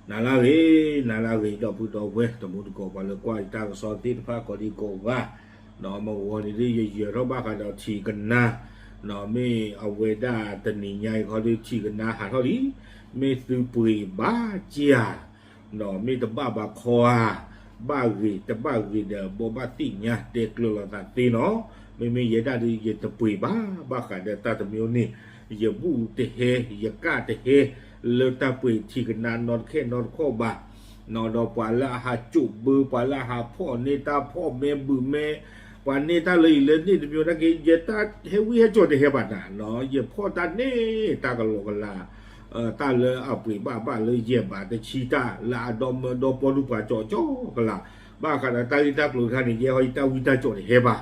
နၤလၢအဂ့ၤ, နၤလၢအဂ့ၤ ဒီပုၢ်ဒီဝဲၢ် တံၤသကိး ပှၤလၢကွၢ်ယတၢ်ကစီၣ်သ့ၣ်တဖၣ် ကိးဒံကိးဂၤ, ဒီးမုၢ်ဂီၤန့ၣ်ဒ် ယယဲၤထီၣ်ဘၣ်ဃးဒီးထံကနါ, ဒီးမ့ၢ်အဝဲဒၣ်တနံၤညါအံၤခီဒ် ထံကနါဟးထီၣ်လံ, မ့ၢ်သုပှ့ၤဘၣ်စ့ၢ်ဧါ ဒီးမ့ၢ်တဘၣ်ဘၣ်ခီဧါ, ဘၣ်ဂ့ၤတဘၣ်ဂ့ၤဒီး ဘိးဘၣ်သ့ၣ်ညါတဲကျၢၤလိာ်သးသ့နီၤ, မ့မ့ၢ်ယဲဒၣ်ဒ် ယတပှ့ၤဘၣ်, ဘၣ်ဃးဒီးတၢ်တမံၤန့ၣ်, ယဘူၣ်တဟဲ, ယကၣ်တဟဲ, လၢတၢ်ပှ့ၤထံကနါနီတခဲနီတခီၣ်ဘၣ်, ဒီးပှၤလၢအဟးကၠိးဘၢ, ပှၤလၢအဟးဖီၣ်န့ၢ်တၢ်ဖီၣ်မဲဘုးမဲ, ပှၤန့ၢ်တၢ်လၢအံၤလၢန့ၣ်တမံၤနာ်က့ ယတၢ်ဟဲဝံဟဲကၠီၤတဟဲဘၣ်နၤ, ယဖီၣ်တၢ်န့ၢ်တၢ်ကလီကလၤ တၢ်လၢအပှ့ၤဘၣ်ဘၣ်လၢယဲၢ်ဘးတဆံတၢ် လၢအဒီမၢဒီပီလူၢ်ပှၤကၠီကၠီကလၤ, ဘၣ်ဃးဒီးတၢ်ဂ့ၢ်တၢ်ကျိၤတခါန့ၣ် ယဲဟီယတၢ်ဝံတၢ်ကၠီၤတဟဲဘၣ်,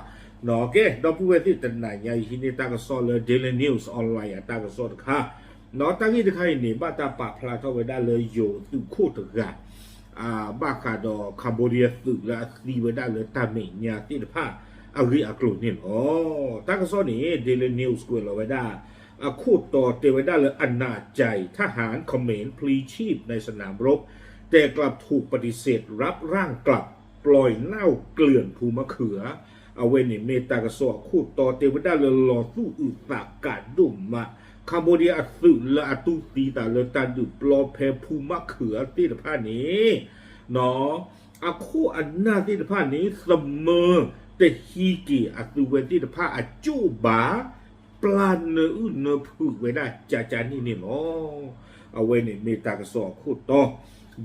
ကဲ ဒီပုၢ်ဝဲၢ်သ့ၣ် တနၤညါအံၤဟံးန့ၢ်တၢ်ကစီၣ်လၢ Daily News Online အတၢ်ကစီၣ်တခါ, ဒီးတၢ်ဂ့ၢ်တခါအံၤန့ၣ် ဘၣ်တၢ်ပာ်ဖျါထီၣ်ဝဲဒၣ်လၢယိၤသုးခိၣ်တဂၤ ဘၣ်ဃးဒီး Cambodia သုးလၢအသံဝဲဒၣ်လၢတၢ်မဲာ်ညါသ့ၣ်တဖၣ် အဂ့ၢ်အကျိၤန့ၣ်လီၤ. တၢ်ကစီၣ်န့ၣ် Daily News ကွဲးလီၤဝဲဒၣ် အခိၣ်တီတဲဝဲဒၣ်လၢ อาณาจักรทหารเขมรพลีชีพในสนามรบ แต่กลับถูกปฏิเสธรับร่างกลับ ปล่อยเน่าเกลื่อนภูมะเขือ အဝဲန့ၣ်မ့ၢ်တၢ်ကစီၣ်အခိၣ်တီတဲဝဲဒၣ်လၢလီၤသူၣ်အုးသးကးဒိၣ်မး Cambodia အသုးလၢအတူၢ်သံသးလၢတၢ်ဒုးပျီဖဲဖူမးခုးသ့ၣ်တဖၣ်န့ၣ် အခိၣ်အနၢ်သ့ၣ်တဖၣ်န့ၣ် သမၢတဟံးက့ၤအသုဝဲသ့ၣ်တဖၣ်အကၠိၣ်ဘၣ် ပျၢ်နၢအုၣ်နၢဖုးဝဲဒၣ်ကကန့ၣ်န့ၣ်လီၤ. အဝဲန့ၣ်မ့ၢ်တၢ်ကစီၣ်အခိၣ်တီ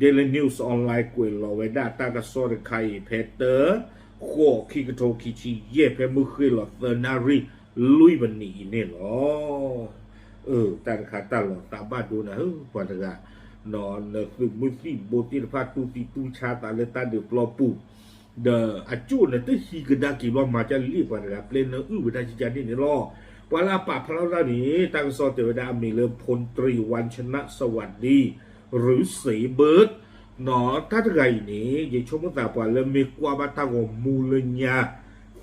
Daily News Online ကွဲးလီၤဝဲဒၣ်တၢ်ကစီၣ်တခါအံၤ ဖဲတၢ ဃိး ခံကထိခံဆံယဲၢ် ဖဲမုၢ်ဃ့ၢ်လီၤသၢနၣ်ရံၣ် လွံၢ်မံးနံးအံၤန့ၣ်လီၤ. တၢ်တခါတၢ်လီၤသးဘၣ်ဒိနၤဧၢ ပှၤတဂၤ, နသုးမုၢ်သံၣ်ဘိသ့ၣ်တဖၣ်တူၢ်သံတူၢ်ဆါသးလၢတၢ်ဒုးပျီပူၤ ဒီးအကၠိၣ်န့ၣ်တဟံးကဒါက့ၤဘၣ်မၤကၢ်လံ ပှၤတဂၤ ပျဲနၢအုၣ်ဝဲဒၣ်ကကန့ၣ်န့ၣ်လီၤ. ပှၤလၢအပာ်ဖျါထီၣ်န့ၣ် တၢ်ကစီၣ်တဲဝဲဒၣ်အမံၤလၢ พลตรี วันชนะสวัสดี หรือ เสเบิร์ต နီၤ တၢ်တဂၤအံၤန့ၣ် ယဆိကမိၣ်သးပှၤလၢမ့ၢ်ကွၢ်ဘၣ်တၢ်ဂီၤမူလၢညါ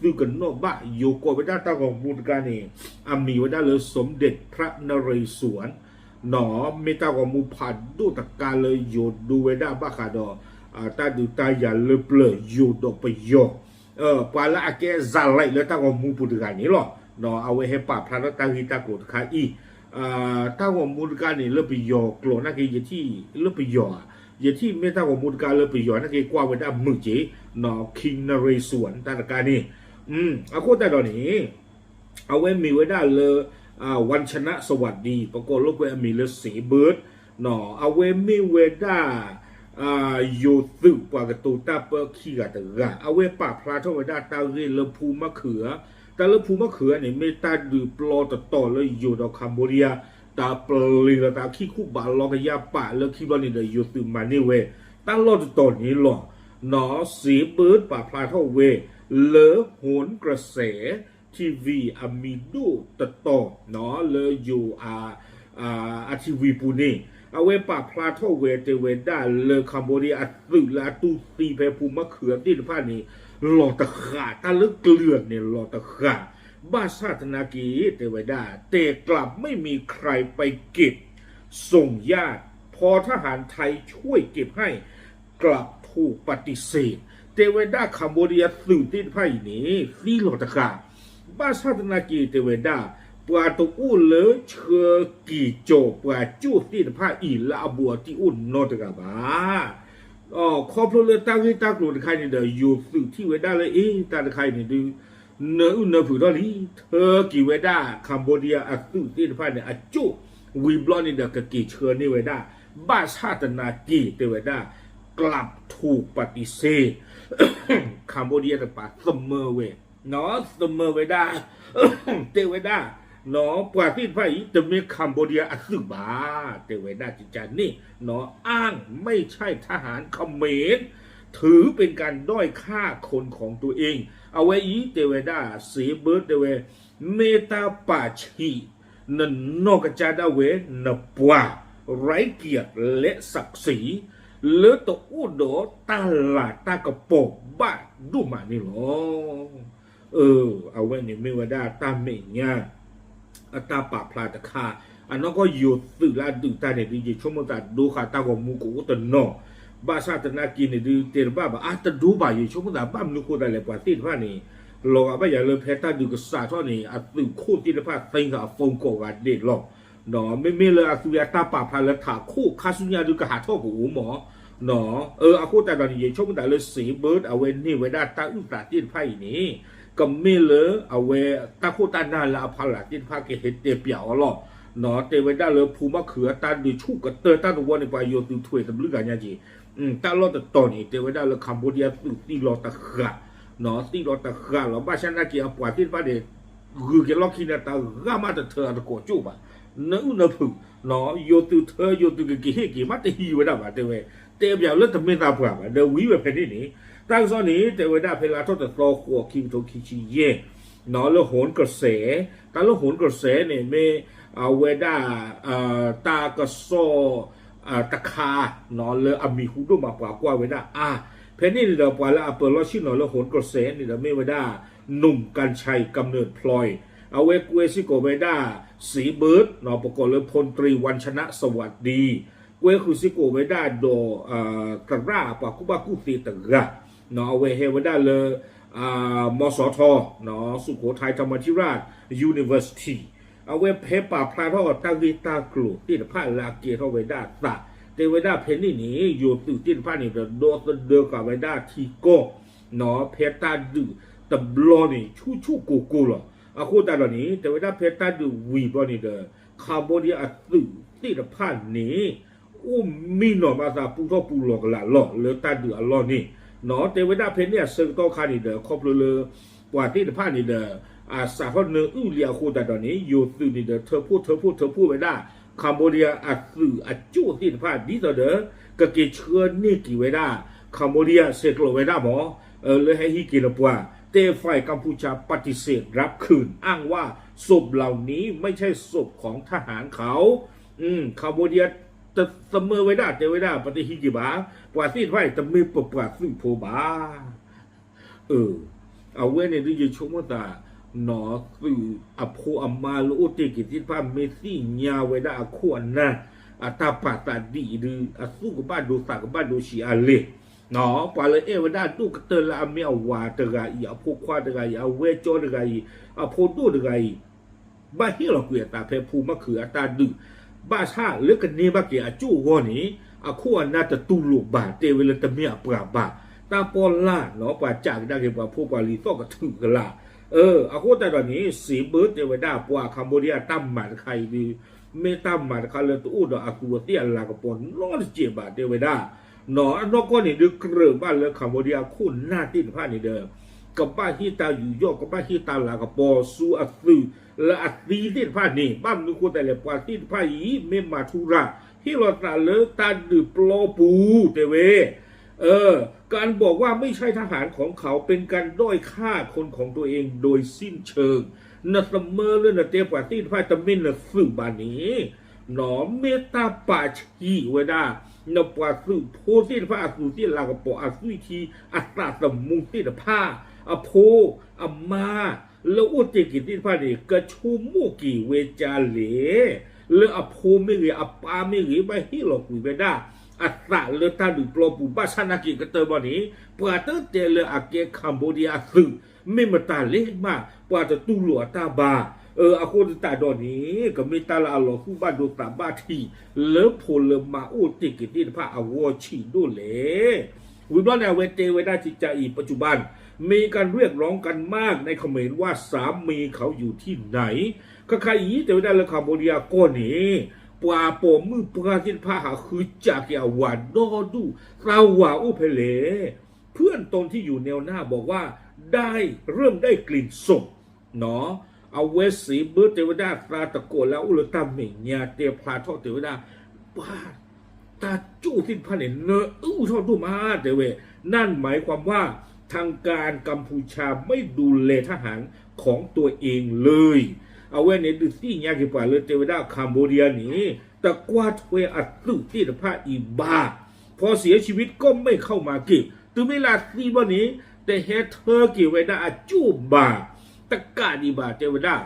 သုကနီၣ်ဘၣ် ယိၤကိးဝဲဒၣ်တၢ်ဂီၤမူတခါန့ၣ် အမံၤဝဲဒၣ်လၢ สมเด็จพระนเรศวร နီၤ မ့ၢ်တၢ်ဂီၤမူဖးဒိၣ်တခါလၢယိၤဒိဝဲဒၣ်ဘၣ်ဃးဒီး တၢ်ဒုးတၢ်ယၤလၢပျၢၤယိၤဒီးပယီၤ ပှၤလၢအကဲစးလဲးလၢတၢ်ဂီၤမူပူၤတဂၤန့ၣ်လီၤ. အဝဲဟဲပာ်ဖျါထီၣ်တၢ်ဂ့ၢ်တၢ်ကျိၤတခါအံၤ တၢ်ဂီၤမူတခါန့ၣ် လၢပယီၤကျိာ်နာ်က့ ယထံၣ်လၢပယီၤဧါ, ယထံၣ်မ့ၢ်တၢ်ဂီၤမူတခါလၢပယီၤနာ်က့ ကွၢ်ဝဲဒၣ်မုာ်က့ၤ King Naresuan တၢ်တခါန့ၣ်, အဃိသတးဒီးန့ၣ် အဝဲမ့ၢ်ဝဲဒၣ်လၢ วันชนะสวัสดี ပကိးလိာ်ကွဲအမံၤလၢ เสเบิร์ต အဝဲမ့ၢ်ဝဲဒၣ် ယိၤသုးပှၤကတိၤတၢ်ပၢခံဂၤတဂၤ အဝဲပာ်ဖျါထီၣ်ဝဲဒၣ်တၢ်ဂ့ၢ်လၢဖူမးခုးဧါ, တၢ်လၢဖူမးခုးဧါန့ၣ် မ့ၢ်တၢ်ဒုးပျီတတီၤလၢယိၤဒီး Cambodia တၢ်ပျံၤလီၤသးခံခူဘးလီကယၢ်ပာ်လၢခံဘျီန့ၣ်ဒီး ယိၤသုးမၤန့ၢ်ဝဲ တၢ်လီၢ်တတီၤန့ၣ်လီၤ. နီၤ เสเบิร์ต ပာ်ဖျါထီၣ်ဝဲ လၢ โหนกระแส TV အမံၤဒိၣ်တတီၤ နီၤ လၢယိၤ အ TV ပူၤန့ၣ် အဝဲပာ်ဖျါထီၣ်ဝဲတဲဝဲဒၣ်လၢ Cambodia အသုးလၢအတူၢ်သံဖဲဖူမးခုးသ့ၣ်တဖၣ်န့ၣ် လီၤတဃာ် တၢ်လၢကျၢၤန့ၣ်လီၤတဃာ် ဘၣ်ဆၣ်သနာ်က့ တဲဝဲဒၣ် แต่กลับไม่มีใครไปเก็บส่งญาติ พอทหารไทยช่วยเก็บให้ กลับถูกปฏิเสธ တဲဝဲဒၣ် Cambodia သုးသ့ၣ်တဖၣ်အံၤန့ၣ် သံလီၤတဃာ် ဘၣ်ဆၣ်သနာ်က့ တဲဝဲဒၣ် ပှၤတအိၣ်လၢဆှၢက့ၤကၠီၤပှၤကၠိၣ်သ့ၣ်တဖၣ်အံၤ လၢအဘူးအတံၢ်အိၣ်နီတဂၤဘၣ်. ခီဖျိလၢတၢ်ဂ့ၢ်တၢ်ကျိၤတခါန့ၣ်ဒီး ယိၤသုးထံၣ်ဝဲဒၣ်လၢ အ့ တၢ်တခါအံၤန့ၣ်ဒုး နၢအုၣ်နၢဖုးထီၣ်လံ ထၢက့ၤဝဲဒၣ် Cambodia အသုးသ့ၣ်တဖၣ်န့ၣ် အကၠိၣ် ဝံၤဘျီန့ၣ်ဒီး ကက့ၤဆှၢန့ၢ်ဝဲဒၣ် ဘၣ်ဆၣ်သနာ်က့ တဲဝဲဒၣ် กลับถูกปฏิเสธ Cambodia တကပၤ သမၢဝဲ သမၢဝဲဒၣ် တဲဝဲဒၣ် ပှၤသ့ၣ်တဖၣ်အံၤ တမ့ၢ် Cambodia အသုးဘၣ် တဲဝဲဒၣ်ကကန့ၣ် อ้างไม่ใช่ทหารเขมร ถือเป็นการด้อยค่าคนของตัวเอง အဝဲအံၤတဲဝဲဒၣ် เสเบิร์ต တဲဝဲ မ့ၢ်တၢ်ပာ်ဆံး နနီၢ်ကစၢ်ဒၣ်ဝဲ နပှၤ ไร้เกียรติและศักดิ์ศรี လၢတအိၣ်ဒီးတၢ်လၤတၢ်ကပီၤဘၣ်ဒိၣ်မးန့ၣ်လီၤ. အဝဲန့ၣ်မ့ၢ်ဝဲဒၣ်တၢ်မဲာ်ညါ အတၢ်ပာ်ဖျါတခါ, အနီၢ်ကီၢ်ယိၤသုးလၢအဒုးတၢ်န့ၣ်ဒုး ယဆိကမိၣ်သးဒိဃာ်တၢ်ဂီၤမူကအိၣ်တနီၤ, ဘၣ်ဆၣ်သနာ်က့န့ၣ်ဒုး တဲတဘၣ်ဘၣ် အါတဒိဘၣ် ယဆိကမိၣ်သး ဘၣ်မနုၤဃိသတးလဲၣ် ပှၤသ့ၣ်တဖၣ်န့ၣ် လီၤဂာ်ဘၣ်ယၤလၢဖဲတၢ်ဒုးကစးထီၣ်န့ၣ် အသုးခိၣ်သ့ၣ်တဖၣ် သ့ၣ်ညါအ phone ကိးဂၤဒဲးလီၤ. မ့မ့ၢ်လၢအသုးအတၢ်ပာ်ဖျါလၢထးခိၣ် ခါဆူညါဒုးကဟးထီၣ်ကအိၣ်မး, အဃိသတးဒီးန့ၣ် ယဆိကမိၣ်သးလၢ Xi Jinping အဝဲန့ၢ်ဝဲဒၣ်တၢ်အုၣ်သးသ့ၣ်တဖၣ်အံၤန့ၣ် ကမ့ၢ်လၢအဝဲတၢ်ခိၣ်တၢ်နၢ်လၢအဖီလာ်သ့ၣ်တဖၣ်ကဟဲတဲပၠးအီၤလီၤ. တဲဝဲဒၣ်လၢဖူမၣ်ခုးအတၢ်ဒုးဆူၣ်ကတၢၢ်တၢ်တဝီန့ၣ် ပှၤယိၤသုးထွဲတဘျုးဂၤညါက့ၤ, တၢ်လီၢ်တတီၤန့ၣ် တဲဝဲဒၣ်လၢ Cambodia သုးသံလီၤတဃၣ်, သံလီၤတဃၣ်လီၤ. ဘၣ်ဆၣ်သနာ်က့ အပှၤသ့ၣ်တဖၣ်န့ၣ် ဂုၤက့ၤလီၢ်ခံန့ၣ် တဂၤမးတထၢအတကိးကၠိၣ်ဘၣ်, နအုၣ်နဖုး, ယိၤသုးထၢ ယိၤသုးကက့ၤဟ့ၣ်က့ၤ မ့ၢ်တဟံးဝဲဒၣ်ဘၣ် တဲဝဲ, တဲပၠးလၢတမ့ၢ်သးပှၢ်ဘၣ် ဒီးဝံၤဝဲဖဲန့ၣ်န့ၣ်, တၢ်ကစီၣ်န့ၣ် တဲဝဲဒၣ်ဖဲလါထီၣ်တသီ ဃိး ခံကထိခံဆံယဲၢ် လၢ Hon Krase, တၢ်လၢ Hon Krase န့ၣ် မ့ၢ်အဝဲဒၣ် တၢ်ကစီၣ်တခါ လၢအမံၤဟူဒိၣ်မး ပှၤကွၢ်ဝဲဒၣ်အါ, ဖဲန့ၣ်န့ၣ်ဒီး ပှၤလၢအပၢၤလီၢ်ဆ့ၣ်နီၤလၢ Hon Krase န့ၣ်ဒီး မ့ၢ်ဝဲဒၣ် နုမ်ၵၣ်ဆဲး ကမ်နၢၣ်ဖျီး, အဝဲကွဲစ့ၢ်ကီးဝဲဒၣ် စံးဘၢၣ် ပကိးလၢ ဖုၣ်တြံး ဝၣ်ဆနၣ်စဝးဒံ, ကွဲဃုာ်စ့ၢ်ကီးဝဲဒၣ်ဒီး သရၣ်ပှၤကူၣ်ဘၣ်ကူၣ်သ့တဂၤ, အဝဲဟဲဝဲဒၣ်လၢ မီၢ်စီၤထီ Sukhothai Thammathirat University, အဝဲဖဲပာ်ဖျါထီၣ်တၢ်ဂ့ၢ်တၢ်ကျိၤသ့ၣ်တဖၣ်လၢအကဲထီၣ်ဝဲဒၣ်အသး, တဲဝဲဒၣ်ဖဲန့ၣ်န့ၣ် ယိၤသုးသ့ၣ်တဖၣ်န့ၣ်ဒီး ဒီသဒၢဃာ်ဝဲဒၣ်ထံကီၢ် ဖဲတၢ်ဒုးတဘျီန့ၣ် ဆူၣ်ဆူၣ်ကိၢ်ကိၢ်လီၤ. အဃိသတးဒီးန့ၣ် တဲဝဲဒၣ်ဖဲတၢ်ဒုးဝံၤဘျီန့ၣ်ဒီး Cambodia အသုးသ့ၣ်တဖၣ်န့ၣ် အိၣ်မံနီၤဘၣ်သးပူထီၣ်ပူလီၤကလာ်လီၤ လၢတၢ်ဒုးအလီၢ်န့ၣ်, တဲဝဲဒၣ်ဖဲန့ၣ်အဆၢကတီၢ်ခါန့ၣ်ဒီး ခီဖျိလၢ ပှၤသ့ၣ်တဖၣ်န့ၣ်ဒီး အစးထီၣ်နၢအုၣ်လံအဃိသတးဒီးန့ၣ် ယိၤသုးန့ၣ်ဒီး ထၢဖှိၣ်ထၢဖှိၣ်ထၢဖှိၣ်ဝဲဒၣ် Cambodia အသုးအကၠိၣ်သ့ၣ်တဖၣ် ဒ်သိးဒီး ကက့ၤဆှၢန့ၢ်က့ၤဝဲဒၣ် Cambodia ဆဲးကျိးဝဲဒၣ်မး လၢဟဲဟံးက့ၤလၢပှၤ, แต่ฝ่ายกัมพูชาปฏิเสธรับคืน อ้างว่าศพเหล่านี้ไม่ใช่ศพของทหารเขา Cambodia တသမၢဝဲဒၣ် တဲဝဲဒၣ် ပတဟံးက့ၤဘၣ်, ပှၤသ့ၣ်တဖၣ်အံၤ တမ့ၢ်ပပှၤသုးဖိဘၣ်. အဝဲန့ၣ်ဒုးယဆိကမိၣ်သး နီၢ်သုးအဖိအမါလၢအိၣ်တ့ၢ်က့ၤသ့ၣ်တဖၣ် မ့ၢ်သ့ၣ်ညါဝဲဒၣ်အခိၣ်အနၢ် အတၢ်ပာ်သးဒ်အံၤဒုး အသူၣ်ကဘၣ်ဒိသးကဘၣ်ဒိဆံးအါလဲၣ်. ပှၤလၢအဲၣ်ဝဲဒၣ်ဒိၣ်ကတၢၢ်လၢအမ့ၢ်အဝၤတဂၤအံၤ အဖိခွါတဂၤအံၤ အဝဲကၠီတဂၤအံၤ အဖိဒိၣ်တဂၤအံၤ ဘၣ်ဟ့ၣ်လီၤကွံာ်အသးဖဲဖူမၣ်ခုးအတၢ်ဒုး, ဘၣ်ဆၣ်လၢကန့ၢ်ဘၣ်က့ၤအကၠိၣ်အဂီၢ်န့ၣ် အခိၣ်အနၢ်တတူၢ်လိာ်ဘၣ် တဲဝဲလၢတမ့ၢ်အပှၤဘၣ်, တၢ်ပီၢ်လၢ်နီၤ ပှၤစံးကဒါက့ၤပှၤဖိပှၤလံၤသီၣ်ကထုးကလာ်, အဃိသတးဒီးန့ၣ် စံးဘၢၣ်တဲဝဲဒၣ် ပှၤ Cambodia တၢ်မၤတခါအံၤဒုး မ့ၢ်တၢ်မၤတခါလၢတအိၣ်ဒီးအသူးအသ့ၣ်အလၤကပီၤနီတစဲးဘၣ် တဲဝဲဒၣ် အနီၢ်ကီၢ်န့ၣ်ဒုး ကြၢးဘၣ်လၢ Cambodia အခိၣ်နၢ်သ့ၣ်တဖၣ်န့ၣ်ဒီး ကဘၣ်ဟ့ၣ်တၢ်ယူးယီၣ် ကဘၣ်ဟ့ၣ်တၢ်လၤကပီၤဆူအသုးလၢအသံသ့ၣ်တဖၣ်န့ၣ် ဘၣ်မနုၤဃိသတးလဲၣ် ပှၤသ့ၣ်တဖၣ်အံၤ မ့ၢ်မၤထူရၤ ဟ့ၣ်လီၤသးလၢတၢ်ဒုးပျီပူၤ တဲဝဲ เออ การบอกว่าไม่ใช่ทหารของเขาเป็นการด้อยค่าคนของตัวเองโดยสิ้นเชิง နသမၢလၢနတဲပှၤသ့ၣ်တဖၣ်တမ့ၢ်နသုးဘၣ်န့ၣ် မ့ၢ်တၢ်ပာ်ဆံးဝဲဒၣ် နပှၤသုးဖိသ့ၣ်တဖၣ်အသူးသ့ၣ်လၤကပီၤ အသွံၣ်ထံ အသးသမူသ့ၣ်တဖၣ် အဖိအမါ လၢအိၣ်တ့ၢ်က့ၤသ့ၣ်တဖၣ်န့ၣ် ကဆိကမိၣ်က့ၤဝဲကၢလဲၣ် လၢအဖိမ့ၢ်ဂ့ၤ အပၢ်မ့ၢ်ဂ့ၤ ဘၣ်ဟ့ၣ်လီၤကွံာ်ဝဲဒၣ် အသးလၢတၢ်ဒုးပျီပူၤ ဘၣ်ဆၣ်နာ်က့ၤကတၢၢ်ဘၣ်န့ၣ် ပှၤတတဲလၢအကဲ Cambodia အသုး မ့ၢ်မတၤလဲၣ်မး ပှၤတတူၢ်လိာ်အတၢ်ဘၣ် အဃိသတးဒီးန့ၣ် ကမ့ၢ်တၢ်လၢအလီၤသူၣ်ဘၣ်ဒိသးဘၣ်ထံး လၢဖိလၢမါအိၣ်တ့ၢ်က့ၤသ့ၣ်တဖၣ်အဂီၢ်ဆံးဒိၣ်လဲၣ်. ဝံၤဘျီန့ၣ် အဝဲတဲဝဲဒၣ်ကကးအံၤ ปัจจุบันมีการเรียกร้องกันมากในเขมรว่าสามีเขาอยู่ที่ไหน ခါခါအံၤ တဲဝဲဒၣ်လၢ Cambodia ကီၢ်န့ၣ် ပှၤပိာ်မုၣ်ပှၢ်သ့ၣ်တဖၣ် ဟးဃုစးက့ၤအဝၤဒီဒူၣ် သးဝၤအိၣ်ဖဲလဲၣ် เพื่อนตนที่อยู่แนวหน้าบอกว่าได้เริ่มได้กลิ่นศพ အဝဲစံးဘၢၣ်တဲဝဲဒၣ်သးတကိးလၢအအိၣ်လၢတၢ်မဲာ်ညါတဲဖျါထီၣ်တဲဝဲဒၣ် ပှၤ တၢ်ကၠိၣ်သ့ၣ်တဖၣ်န့ၣ် နၢအုၣ်ထီၣ်ဒိၣ်မးတဲဝဲ นั่นหมายความว่าทางการกัมพูชาไม่ดูแลทหารของตัวเองเลย အဝဲန့ၣ်ဒုးသ့ၣ်ညါက့ၤပှၤလၢတဲဝဲဒၣ် Cambodia န့ၣ် တကွၢ်ထွဲအသုးသ့ၣ်တဖၣ်အံၤဘၣ် พอเสียชีวิตก็ไม่เข้ามาเก็บ တုၤမ့ၢ်လၢအသံဘၣ်န့ၣ် တဟဲထၢက့ၤဝဲဒၣ်အကၠိၣ်ဘၣ် တကးဒံးဘၣ်တဲဝဲဒၣ်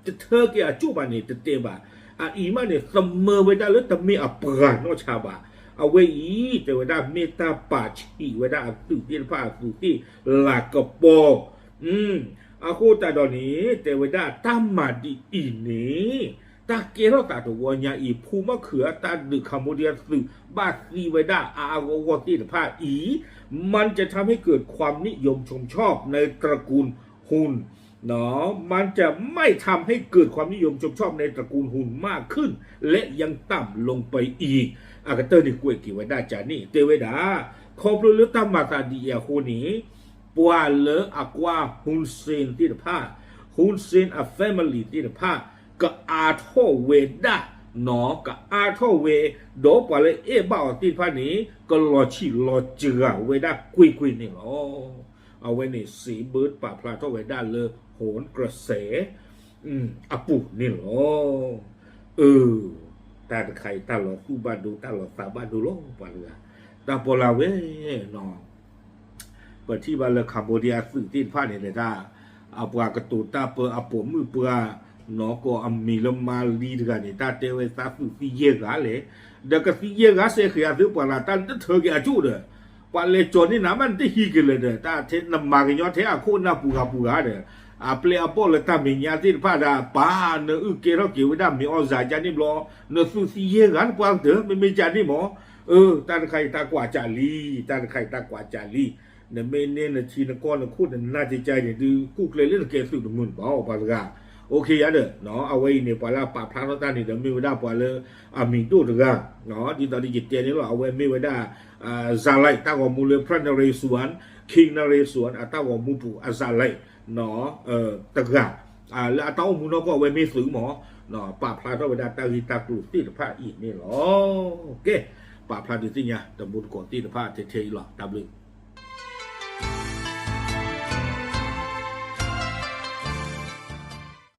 တထၢက့ၤအကၠိၣ်ဘၣ်န့ၣ် တတဲဘၣ်. အအံၤမးန့ၣ် သမၢဝဲဒၣ်လၢတမ့ၢ်အပှၤနီၢ်ဆါဘၣ်. အဝဲအံၤ တဲဝဲဒၣ်မ့ၢ်တၢ်ပာ်ဆံးဝဲဒၣ်အသုးသ့ၣ်တဖၣ် အသုးသ့ၣ်လၤကပီၤ အဃိသတးဒီးန့ၣ် တဲဝဲဒၣ်တၢ်မၤဒ်အံၤန့ၣ် တၢ်ကဲထီၣ်သးတဝီညါအံၤ ဖူမီၢ်ခုၣ်အတၢ်ဒုး Cambodia သုး ဘၣ်သံဝဲဒၣ်အါအါဂီၢ်ဂီၢ်သ့ၣ်တဖၣ်အံၤ มันจะทำให้เกิดความนิยมชมชอบในตระกูลฮุน มันจะไม่ทำให้เกิดความนิยมชมชอบในตระกูลฮุนมากขึ้น และยังต่ำลงไปอีก အကတၢၢ်န့ၣ်ကွဲးက့ၤဝဲဒၣ်ကန့ၣ် တဲဝဲဒၣ် ခီဖျိလၢတၢ်မၤသးဒ်အံၤအဃိန့ၣ် ပှၤလၢအကွၢ် Hun Sen သ့ၣ်တဖၣ် Hun Sen အ family သ့ၣ်တဖၣ် ကအါထီၣ်ဝဲဒၣ် နီၢ် ကအါထီၣ်ဝဲ ဒီးပှၤလၢအဲၣ်ဘၣ်အီၤသ့ၣ်တဖၣ်န့ၣ် ကလီၤဆံးလီၤစှၤဝဲဒၣ်ကွ့ၢ်ကွ့ၢ်န့ၣ်လီၤ. အဝဲန့ၣ် စံးဘၢပာ်ဖျါထီၣ်ဝဲဒၣ်လၢ Hun ကစဲ အပူၤန့ၣ်လီၤ. အၢ တၢ်တခါအံၤ တၢ်လီၤသူၣ်ဘၣ်ဒိ တၢ်လီၤသးဘၣ်ဒိလီၤ ပှၤတဂၤ တၢ်ပီၢ်လၢဝဲနီၢ် ပထံၣ်ဘၣ်လၢ Cambodia သုးသ့ၣ်တဖၣ်န့ၣ် တၢ် အပှၤကတိၤတၢ်ပၢအပိာ်မုၣ်ပှၢ် နီၢ်ကီၢ်အမံၤလၢမါလံတဂၤန့ၣ် တၢ်တဲဝဲသးသုးသံယဲၢ်ဂၤလဲၣ်, ဒီးကသံယဲၢ်ဂၤစဲးဃံးအသုးပှၤလၢတၢ်နတထၢက့ၤအကၠိၣ်ဒီး ပှၤလဲၤကၠီၤန့ၢ်နၤမး နတဟံးက့ၤလၢၤဒီး တၢ်ထဲနမၤကညီထဲအခိၣ်နၢ်ပူၤဂၤပူၤဂၤဒီး အပျဲၢ်အဘီၣ်လၢတၢ်မဲာ်ညါသ့ၣ်တဖၣ်ဒၣ် ပၢ်နအုၣ်ကဲထီၣ်က့ၤဝဲဒၣ်မ့ၢ်အီၣ်စၤကန့ၣ်ဘျီ နသုးသံယဲၢ်ဂၤတပှၢ်ကတၢၢ် မ့မ့ၢ်ကန့ၣ်မး အၢ တၢ်တခါအံၤတၢ်ကွၢ်ကၢ်လံ, တၢ်တခါအံၤတၢ်ကွၢ်ကၢ်လံ, နမ့ၢ်န့ၢ်နထံနကီၢ်နခိၣ်နနၢ်ကကါအံၤန့ၣ် ဒုးကူၣ်ကျဲလၢနကဲသုးတမုာ်ဘၣ်အီၤပှၤတဂၤ, အိၣ်ခ့ယၤဒီး အဝဲအံၤန့ၣ် ပှၤလၢအပာ်ဖျါထီၣ်တၢ်န့ၣ်ဒီး မ့ၢ်ဝဲဒၣ်ပှၤလၢအမံၤဒိၣ်တဂၤ, ဒ်သိးဒီးယတဲန့ၣ်လီၤ အဝဲမ့ၢ်ဝဲဒၣ် ဇာတ်လိုက် တၢ်ဂီၤမူလၢ พระนเรศวร King นเรศวร အတၢ်ဂီၤမူပူၤ အ ဇာတ်လိုက် တဂၤ လၢအတၢ်အိၣ်မူနီၢ်ကီၢ်အဝဲမ့ၢ်သုးမး ပာ်ဖျါထီၣ်ဝဲဒၣ်တၢ်ဂ့ၢ်တၢ်ကျိၤသ့ၣ်တဖၣ်အံၤန့ၣ်လီၤ. ကဲ ပာ်ဖျါဒုးသ့ၣ်ညါ တမူတကိးသ့ၣ်တဖၣ်ထဲထဲအံၤလီၤ. တၢ်ဘျုး